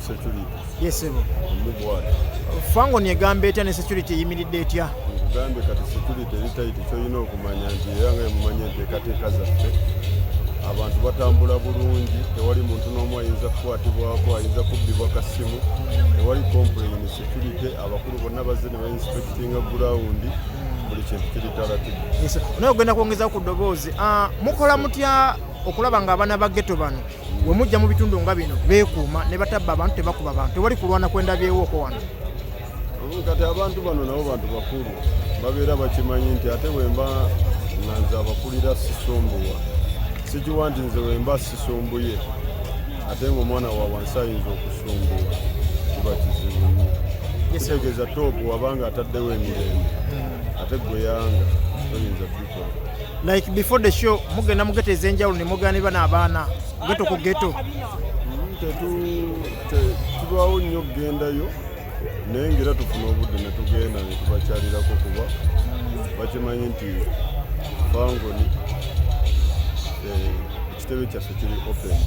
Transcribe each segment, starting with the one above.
Security. Yes, ssebo. Omubwati. Fangoni egamba etya ne security eyimiridde etya? Nkugambye, kati security eri tight. Kyolina okumanya nti era nga mumanye enteekateeka zaffe, abantu batambula bulungi, tewali muntu n'omu ayinza kukwatibwako, ayinza kubbibwa kasimu, tewali complain. Security abakulu bonna bazze ne bainspectinga ground, buli kintu kiri taratibu. Yes, naye ogenda kwongeza ku ddoboozi. Ah, mukola mutya okulaba nga abaana ba ghetto bano we mujja mu bitundu nga bino beekuuma ne batabba abantu, tebakuba bantu, tewali kulwana kwendabyewooko wano? Kati abantu bano nabo bantu bakulu, babeera bakimanyi nti ate wemba nga nze abakulira sisumbuwa, sikiwa nti nze wemba sisumbuye ate nga omwana wa wansi ayinza okusumbuwa, kiba kizibu nnyo. Kitegeeza top wabanga ataddewo emirembe, ate gwe yanga toyinza kubikola. Like before the show mugenda mu ghetto ez'enjawulo ne mugaana bano abaana ghetto ku ghetto? Tulwawo nnyo okugendayo, naye ngaera tufuna obudde ne tugenda ne tubakyalirako, kuba bakimanyi nti Fangoni ekitebe kyaffe kiri open,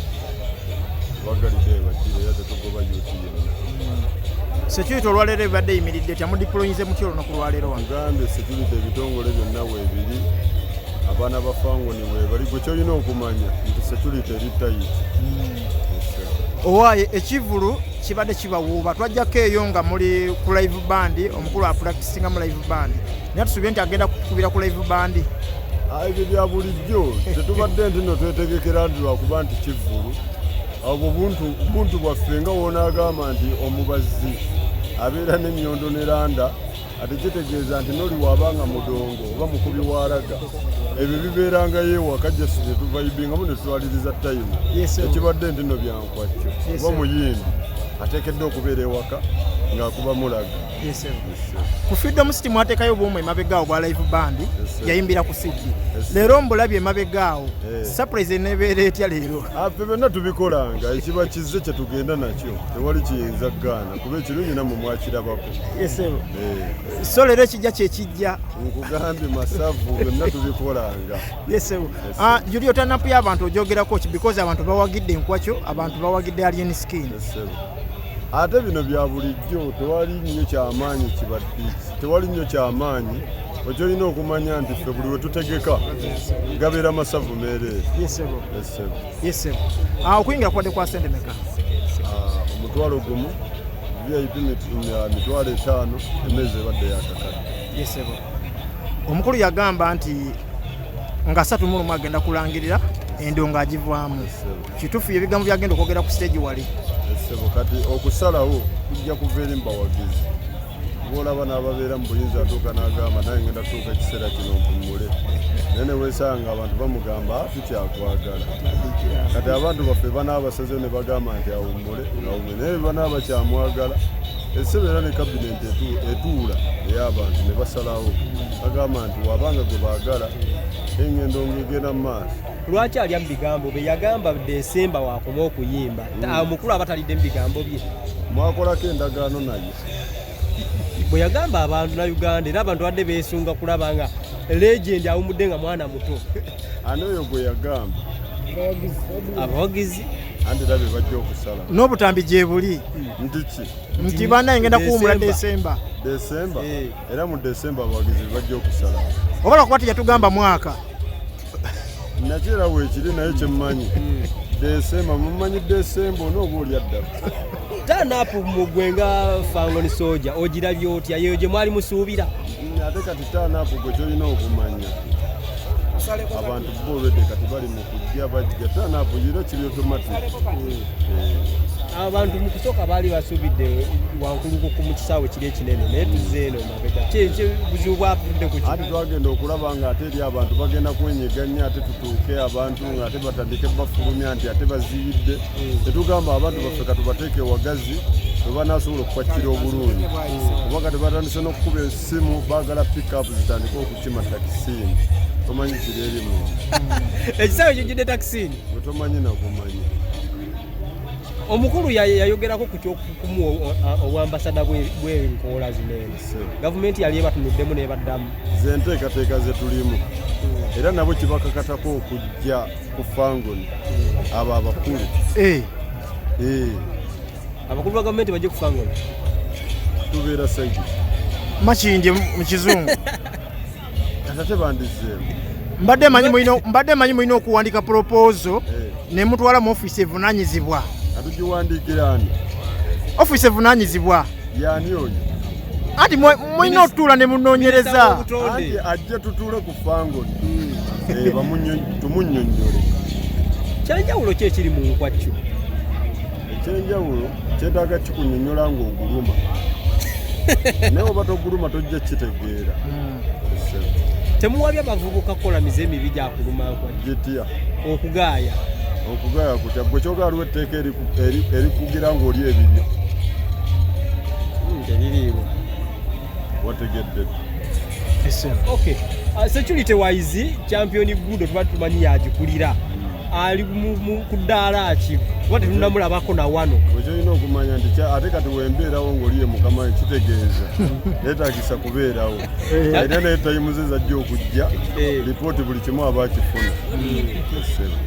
bagalidde bajjire, era tetugoba youth yenna. Security olwaleero ebadde eyimiridde etya? Mudeployinze mutya olunaku lwaleero wano? Tugambye security, ebitongole byonna weebiri, abaana ba Fangoni weebali. Gwe kyolina okumanya nti security eri tight. Owaaye, ekivulu kibadde kibawuuba, twajjako eyo nga muli ku live band, omukulu apracticinga mu live band, naye tusuubire nti agenda kukubira ku live band. Ah, ebyo bya bulijjo, tetubadde nti nno twetegekera nti lwakuba nti kivvulu. Obwo buntu bwaffe, nga wonaagamba nti omubazzi abeera n'emmyondo ne randa, ate kitegeeza nti noli waabanga mudongo oba mukubi wa ragga, ebyo bibeerangayo ewaka, just tetuvibingamu ne tutwaliriza time. Ekibadde nti nno byankwakyo oba muyimbi ateekeddwa okubeera ewaka ng'akuba mu ragga. Yes, sir. Ku Freedom City mwateekayo obuuma emabega awo bwa live band. Yes, sir. Yayimbira ku CD. Yes, sir. Leero mbulabye emabega awo. Eh. Surprise enebeera etya leero? Ffe byonna tubikolanga, ekiba kizze kyetugenda nakyo, tewali kiyinza kugaana, kuba ekirungi nammwe mwakirabako. Yes, sir. Eh, so leero ekijja kyekijja. Nkugambye masavu, byonna tubikolanga. Yes, sir. Yes, Ah, Julio, turn-up y'abantu ogyogerako ki? Because abantu bawagidde enkwakyo, abantu bawagidde Alien Skin. Yes, sir. Ate bino bya bulijjo, tewali nnyo kyamaanyi kibadde, tewali nnyo kyamaanyi. Ekyolina okumanya nti ffe buli we tutegeka gabeera masavu meereere. Yes, sir. Yes, sir. Yes, sir. Ah, okuyingira kubadde kwa sente meka? Ah, 10,000, VIP 50,000, emmeeza ebadde yakakadde. Yes, sir. Omukulu yagamba nti nga 31 agenda kulangirira endongo agivaamu. Kituufu ebigambo byagenda okwogera ku stage wali? Essebo, kati okusalawo kujja kuva eri mu bawagizi. Boolaba n'ababeera mu buyinza atuuka n'agamba naye ngenda tuuka ekiseera kino mpummule, naye ne weesanga abantu bamugamba, "Ah, tukyakwagala." Kati abantu baffe banaabasazeyo ne bagamba nti awummule, awummule, naye banaaba bakyamwagala, essebo, era ne kabineti etuula ey'abantu ne basalawo, bagamba nti wabanga gwe baagala, engendo ng'egenda mu maaso. Lwaki alya mu bigambo bye yagamba Desemba wakoma okuyimba? Omukulu aba talidde mu bigambo bye? Mwakolako endagaano naye? Bwe yagamba abantu na Uganda, era abantu badde beesunga kulaba nga legend awumudde nga mwana muto. Ani oyo gwe yagamba? Abawagizi. Anti era be bajja okusala. N'obutambi gye buli. Nti ki? Nti bannaye ngenda kuwumula Desemba. Desemba. Desemba. Eh. Era mu Desemba abawagizi be bajja okusala. Oba lwakuba teyatugamba mwaka. Nakyo era weekiri, naye kyemmanyi Desemba, mumanyi Desemba onooba olya ddala. Turn-up mugwe nga Fangoni Soja ogirabye otya? Yeyo gye mwali musuubira? Ate kati turn-up, gwe kyolina okumanya abantu bo olwedde kati bali mu kujja, bajja, turn-up yiro kiri automatic. Abantu mu kusooka baali basuubidde Wankulukuku mu kisaawe kiri ekinene, naye tuzze eno mabega. Buzibu bwavudde ku ki? Ate twagenda okulaba nga ate eri abantu bagenda kwenyeganya, ate tutuuke abantu nga ate batandike bafulumya nti ate baziyidde. Tetugamba abantu baffe katubateeke wagazi bwe banaasobola okupakkira obulungi, kuba kati batandise n'okukuba essimu, baagala pickup zitandike okukima takisiini. Tomanyi kiri eri mu Ekisaawe kijjudde takisiini. Bwe tomanyi nakumanya. Omukulu yayogerako ku kyokukumuwa obwambasada bw'enkoola zino eno. Gavumenti yali ebatunuddemu n'ebaddamu? Ze nteekateeka ze tulimu, era nabo kibakakatako okujja ku Fangoni abo abakulu. Eh, Eh, Abakulu ba gavumenti bajje ku Fangone. Tubeera side Makindye mu kizungu. Kati ate bandizzeemu. Mbadde manyi mulina okuwandika proposal ne mutwala mu ofiisi evunaanyizibwa. Atugiwandiikira ani? Ofiisi evunaanyizibwa. Yaani oyo? Anti mulina otutuula ne munoonyereza. Anti ajje tutuule ku Fangone. Tumunnyonnyole. Kyanjawulo ki ekiri mu nkwaccu? Ekyenjawulo kyetaaga kikunyonnyola ng'oguluma. Naye oba toguluma tojja kitegeera. Temuwabya bavubuka kukola mize emibi gya kuluma nkwaccu. Gitya? Okugaaya. Okugaaya kutya? Gwe kyoga waliwo etteeka erikugira ng'oli ebibyo. Teririiwo. Wategedde. Okay. Security wise champion Gudo tuba tumanyi yagikulira. Ali ku ddaala ki? Kuba tetunnamulabako na wano. Gwe kyolina okumanya nti ate kati wembeerawo ng'oli ye mukama kitegeeza yeetaagisa kubeerawo. Era naye tayimu ze zajja okujja, lipooti buli kimu aba akifuna.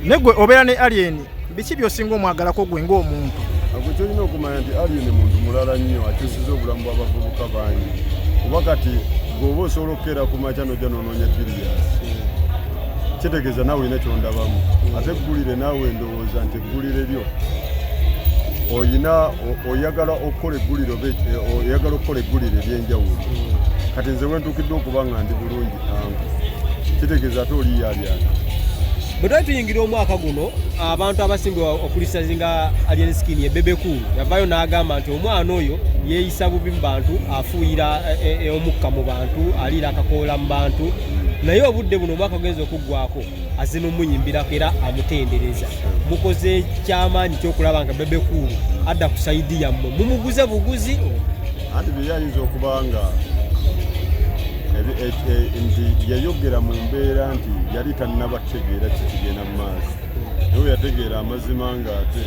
Ne gwe obeera ne Alien, biki by'osinga omwagalako gwe ng'omuntu? Gwe kyolina okumanya nti Alien muntu mulala nnyo, akyusiza obulamu bw'abavubuka bangi. Kuba kati gwe oba osobola okukeera ku makya n'ojja n'onoonya Julius. Kitegeeza naawe olina ky'ondabamu. Ate eggulire naawe ndowooza nti eggulire lyo oyina oyagala okukola eggulire oba oyagala okukola eggulire ery'enjawulo. Kati nze we ntuukidde okuba nga ndi bulungi angu. Kitegeeza ate oli yalyana. Bwe twali tuyingira omwaka guno, abantu abasinga okulisazinga Alien Skin ye Bebe Cool yavaayo n'agamba nti omwana oyo yeeyisa bubi mu bantu, afuuyira omukka mu bantu, aliira akakoola mu bantu. Naye obudde buno omwaka ogenza okuggwako azze n'omuyimbirako era amutendereza. Mukoze kyamaanyi ky'okulaba nga Bebe Cool adda ku sayidi yammwe, mumuguze buguzi. Anti bye ayinza okuba nga nti yayogera mu mbeera nti yali tannabategeera kikigenda mu maaso. Naye yategeera amazima ng'ate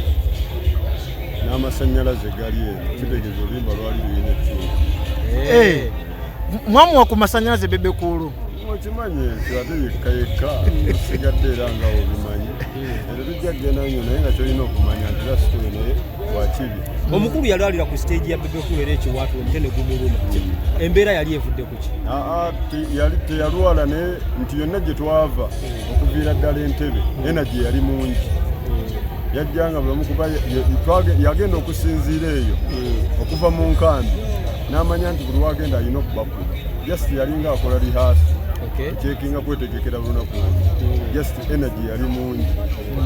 n'amasannyalaze gali eno, kitegeeza oluyimba lwali lulina ekyuma. Mwamuwa ku masannyalaze Bebe Cool? Okimanyi ekyo ate yekka yekka osigadde era nga obimanyi. Era tujja kugenda nnyo naye nga kyolina okumanya nti era situle naye wakibi. Omukulu yalwalira ku stage ya Bebe Cool era ekiwaatu omutwe ne gumuluma. Embeera yali evudde ku ki? Yali teyalwala naye nti yonna gye twava okuviira ddala Entebbe energy yali mungi. Yajjanga bulamu kuba yagenda okusinziira eyo okuva mu nkambi n'amanya nti buli wagenda alina okubakuba. Just yalinga akola rehearsal. Kyekinga kwetegekera lunaku olwo. Just energy yali mungi.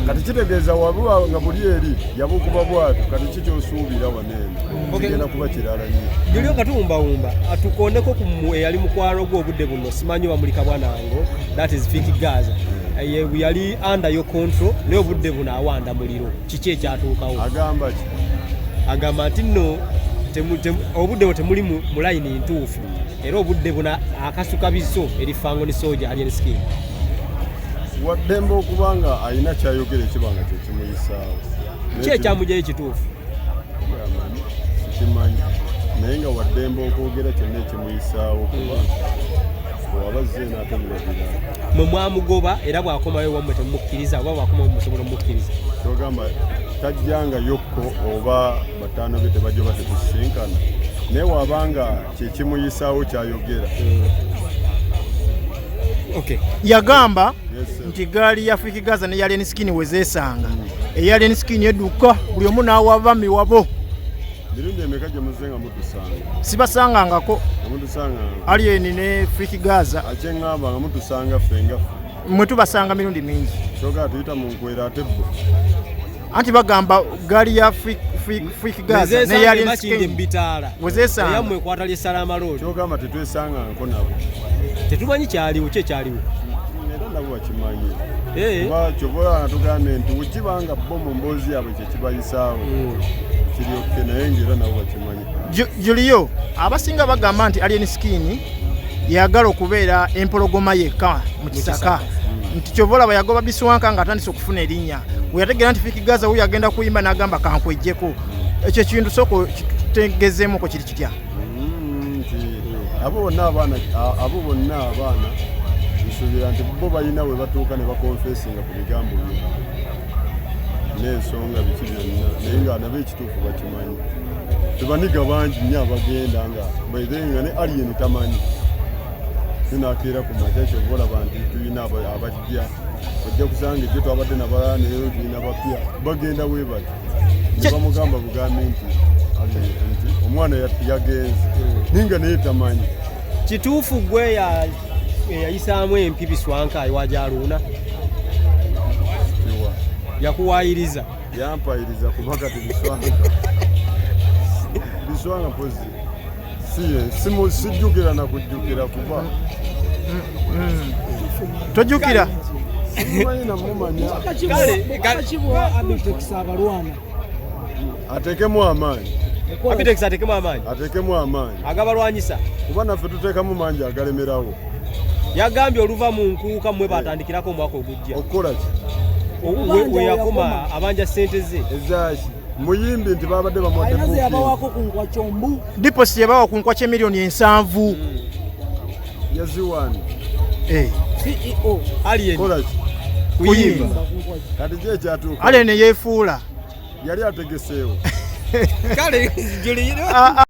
Kati kitegeeza wabuba nga buli eri yabukuba bw'atyo, kati ki ky'osuubira wano eno? Kigenda kuba kirala nnyo. Julio Katuwumbawumba atukondeko ku eyali mukwano gwe obudde buno, simanyi bamulika bwanango, that is Fik Gaza. Yali under your control naye obudde buno awanda muliro. Kiki ekyatuukawo? Agamba ki? Agamba nti nno obudde bwe temuli mu layini ntuufu era obudde buno akasuka biso eri Fangone Soldier Alien Skin. Waddembe okuba nga alina kyayogera ekiba nga kyekimuyisaawo. Ki ekyamugyayo ekituufu? Sikimanyi naye nga waddembe okwogera kyonna ekimuyisaawo kuba bw'aba azze eno ate biba birala. Mwe mwamugoba era bw'akomayo wammwe temukkiriza oba bw'akomayo musobola omukkiriza? Kyogamba tajjanga yokko oba bataano be tebajja oba tetusisinkana naye wabanga kyekimuyisaawo kyayogera. Yagamba nti gaali ya Fik Gaza ne Alien Skin we zeesanga. Eya Alien Skin edduka buli omu n'awaba miwabo. Mirundi emeka gye muzze nga mutusanga? Sibasangangako. Nga mutusanganga. Alien ne Fik Gaza. Akyeŋŋamba nga mutusanga ffe nga ffe. Mwe tubasanga mirundi mingi. Kyogera tuyita mu nkwera ate bo. Anti bagamba gaali ya Fik Gaza ne Alien Skin mu bitaala. We zeesanga. Eyammwe ekwata ly'e Salama Road. Kyogamba tetwesangangako nabo. Tetumanyi kyaliwo, ki ekyaliwo? Era nabo bakimanyi. Kuba ky'oba olaba tugambye nti bwe nga bo mu mboozi yaabwe kye kibayisaawo. Kiryoke naye ng'era nabo bakimanyi. Julio, abasinga bagamba nti Alien Skin yagala okubeera empologoma yekka mu kisaka. Nti ky'ova olaba yagoba Biswanka ng'atandise okufuna erinnya. We yategeera nti Fik Gaza wuyo agenda kuyimba n'agamba kankwejjeko. Ekyo ekintu sooka kitutegezeemuko kiri kitya? Nti abo bonna abaana nsuubira nti bo balina we batuuka ne bakonfesinga ku bigambo byabwe. N'ensonga biki byonna, naye nga nabo ekituufu bakimanyi. Tebaniga bangi nnyo abagenda nga baithe nga ne Alien tamanyi, tunakeera ku makya. Kyova olaba nti tulina abajja, ojja kusanga ejjo twabadde nabalala, naye tulina bapya bagenda we bati ne bamugamba bugambi nti nti omwana yagenze, naye nga naye tamanyi. Kituufu gwe eyayisaamu empi Biswanka ewa Jaluuna? Kiwa? Yakuwaayiriza. Yampayiriza kuba kati Biswanga, Biswanga mpozi siye sijjukira na kujjukira kuba Tojjukira? Simumanyi namumanya. Kale. Abitex abalwana. Ateekemu amaanyi. Abitex atekemu amaanyi. Ateekemu amaanyi. Agabalwanyisa. Kuba naffe tuteekamu mangi agalemerawo. Yagambye oluva mu nkuuka mmwe batandikirako omwaka ogujja. Okukola ki? We yakoma abanja ssente ze. Ezaki? Muyimbi nti babadde bamuwadde Alina ze booking. yabawako ku nkwakyombu. Deposit yabawa ku nkwa kyemiliyoni 70. Yaziwaani? CEO. Alien. Kola ki? Kuyimba. Kati ki ekyatuuka? Alien yeefuula. Yali ategeseewo. Kale Julie. Ah, ah.